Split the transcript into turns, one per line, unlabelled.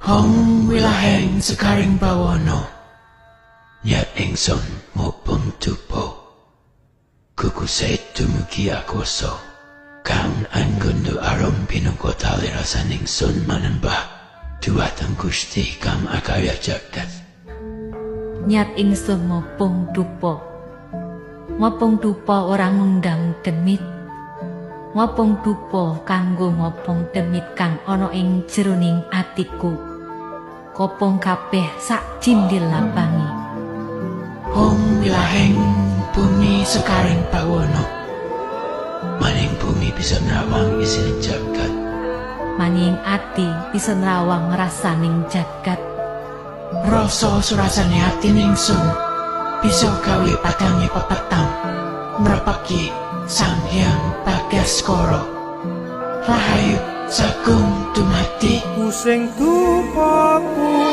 Hong wilaheng sekaring bawono. Nyat ingsun mubeng dupa. Kukuse dumugi akoso. Kang anggondo arum pinangka talirasan ingsun manembah dumateng Gusti kang akarya jagat.
Nyat ingsun mobong dupa. Ngobong dupa ora ngundang demit. Ngobong dupa kanggo ngobong demit kang ana ing jeroning atiku. Kopong kabeh sak cindil lapangi.
Hong wilaheng bumi sekaring bawono. Maning bumi bisa nerawang isining jagat.
Maning ati bisa nerawang rasaning jagat.
Rasa surasane ati ningsun bisa gawe padange pepetang ngrepeki Sang Hyang Bagaskara. Rahayu sagung dumadi.
Pusing dupa purwa.